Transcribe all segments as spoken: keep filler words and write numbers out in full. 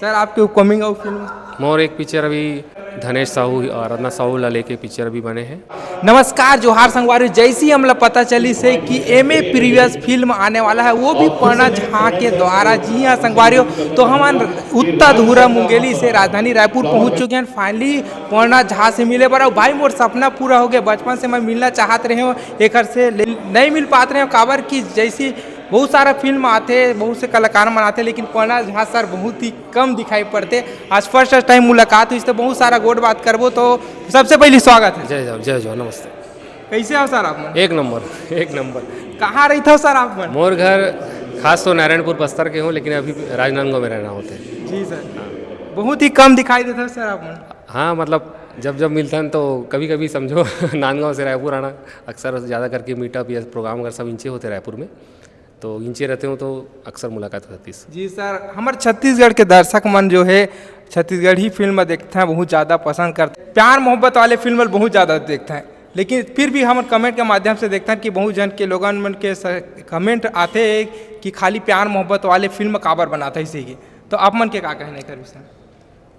Sir, आपके upcoming अउ film? मोर एक पिक्चर अभी धनेश साहू और रत्ना साहू ला लेके पिक्चर अभी बने हे। नमस्कार, जोहार संगवारी। जैसे ही हमला पता चलिस हे कि एमे प्रीवियस फिल्म आने वाला है, वो भी पूर्णा झा के द्वारा। जी हाँ संगवारी हो, तो हमन उत्ता धूरा मुंगेली से राजधानी रायपुर पहुंच चुके हैं फाइनली पूर्णा झा से मिले बर। अउ भाई, मोर सपना पूरा हो गया, बचपन से मैं मिलना चाहत रहे हूँ एकर से, ले-, नहीं मिल पात रहे हूँ, काबर कि जैसी बहुत सारा फिल्म आथे, बहुत से कलाकार मन आथे, लेकिन पूर्णा झा सर बहुत ही कम दिखाई पड़थे। आज फर्स्ट टाइम मुलाकात होइस, तो बहुत सारा गोठ बात करबो। तो सबसे पहली स्वागत है। जय जोहार, जय जोहार, नमस्ते। कैसे हो सर आप मन? एक नंबर, एक नंबर। कहाँ रहिथव सर आप मन? मोर घर खास तो नारायणपुर बस्तर के हूँ, लेकिन अभी राजनांदगांव में रहना होते हैं। जी सर, बहुत ही कम दिखाई देथव सर आप मन। हाँ, मतलब जब जब मिलथन तो कभी कभी समझो नांदगांव से रायपुर आना, अक्सर ज़्यादा करके मीटअप या प्रोग्राम अगर सब इंचे होते रायपुर में, तो इंचे रहते हो तो अक्सर मुलाकात होतीस। जी सर, हमर छत्तीसगढ़ के दर्शक मन जो है छत्तीसगढ़ी फिल्म देखते हैं, बहुत ज़्यादा पसंद करते हैं, प्यार मोहब्बत वाले फिल्म बहुत ज़्यादा देखते हैं, लेकिन फिर भी हमन कमेंट के माध्यम से देखते हैं कि बहुत जन के लोगन मन के कमेंट आते हैं कि खाली प्यार मोहब्बत वाले फिल्म काबर बनाता है इसी की। तो आप मन के का कहना है एकर विषय में?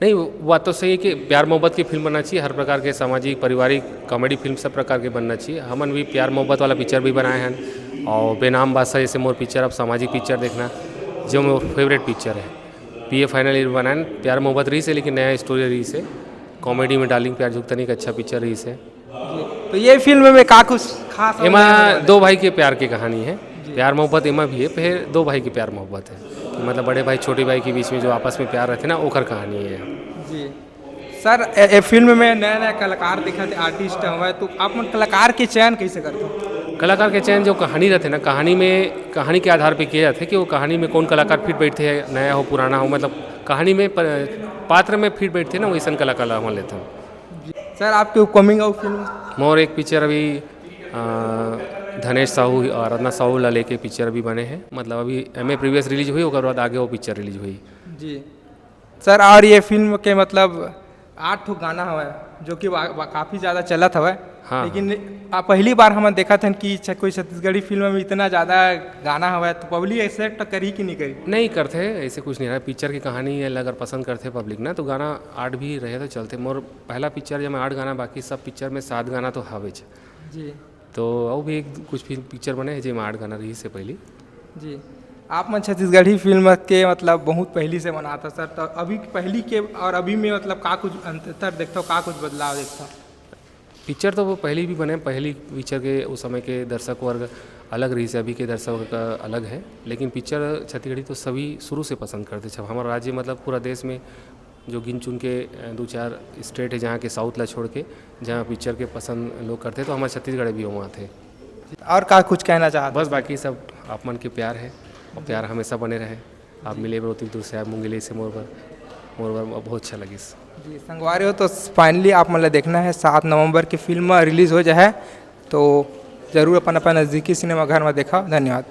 नहीं, वो बात तो सही है कि प्यार मोहब्बत की फिल्म बनना चाहिए, हर प्रकार के सामाजिक, पारिवारिक, कॉमेडी फिल्म सब प्रकार के बनना चाहिए। हमन भी प्यार मोहब्बत वाला पिक्चर भी बनाए हैं और बेनाम बादशाह जैसे मोर पिक्चर, अब सामाजिक पिक्चर देखना, जो मोर फेवरेट पिक्चर है। पीए फाइनल ईयर बनाए हैं, प्यार मोहब्बत रही से, लेकिन नया स्टोरी रही से, कॉमेडी में डार्लिंग प्यार झुकता नहीं, एक अच्छा पिक्चर रही से। तो ये फिल्म में का कुछ खास एमा होने वाला है? दो भाई के प्यार के कहानी है। जी। प्यार मोहब्बत एमा भी है, फिर दो भाई के प्यार मोहब्बत है कि मतलब बड़े भाई छोटे भाई के बीच में जो आपस में प्यार रहते ना, ओकर कहानी है। जी सर, ए, ए फिल्म में नया नया कलाकार दिखत है, आर्टिस्ट हवे, तो आप मन कलाकार के चयन कैसे करते हो? कलाकार के चयन जो कहानी रहते ना, कहानी में, कहानी के आधार पे किया जाता है कि वो कहानी में कौन कलाकार फिट बैठते हैं, नया हो पुराना हो, मतलब कहानी में प-, पात्र में फिट बैठते हैं ना, वैसन कलाकार हम लेते हैं। सर, आपके अपकमिंग अउ फिल्म? मोर एक पिक्चर अभी अ, धनेश साहू और रत्ना साहू ला लेके पिक्चर अभी बने हैं, मतलब अभी एमे प्रीवियस रिलीज हुई, ओकर बाद आगे वो पिक्चर रिलीज हुई। जी सर, और ये फिल्म के मतलब आठ ठो गाना हवय जो कि वा-, वा-, काफ़ी ज़्यादा चलत हवय। हाँ, लेकिन हाँ। आ, पहली बार हमन देखत हन कि छ-, कोई छत्तीसगढ़ी फिल्म में इतना ज़्यादा गाना हवय, तो पब्लिक एक्सेप्ट करी कि नहीं करी? नहीं करते, ऐसे कुछ नहीं रहा। पिक्चर की कहानी है, अगर पसंद करते पब्लिक ना, तो गाना आठ भी रहे तो चलते। मोर पहला पिक्चर, जेमा आठ गाना, बाकी सब पिक्चर में सात गाना तो हवेच। जी। तो अउ भी एक कुछ फिल्म, पिक्चर बने हैं जेमा आठ गाना रही से पहली। जी, आप मन छत्तीसगढ़ी फिल्म के मतलब बहुत पहली से बनाता सर, तो अभी पहली के और अभी में मतलब का कुछ अंतर देखता हो, का कुछ बदलाव देखता हो? पिक्चर तो वो पहली भी बने, पहली पिक्चर के उस समय के दर्शक वर्ग अलग रही से, अभी के दर्शक वर्ग का अलग है, लेकिन पिक्चर छत्तीसगढ़ी तो सभी शुरू से पसंद करते थे। हमारा राज्य मतलब पूरा देश में जो गिन चुन के, अ, दो चार स्टेट है जहाँ के साउथ ला छोड़ के, जहाँ पिक्चर के पसंद लोग करते, तो हमारे छत्तीसगढ़ भी वहाँ थे। और का कुछ कहना चाहते? बस बाकी सब आप मन के प्यार है और प्यार हमेशा बने रहे। आप मिले बर ओतिक दूर से आए मुंगेली से मोर बर, मोर बर बहुत अच्छा लगिस। जी संगवारी हो, तो फाइनली आप मन ला देखना है सात नवंबर की फिल्म रिलीज हो जाए, तो जरूर अपन अपन नज़दीकी सिनेमा घर में देखा। धन्यवाद।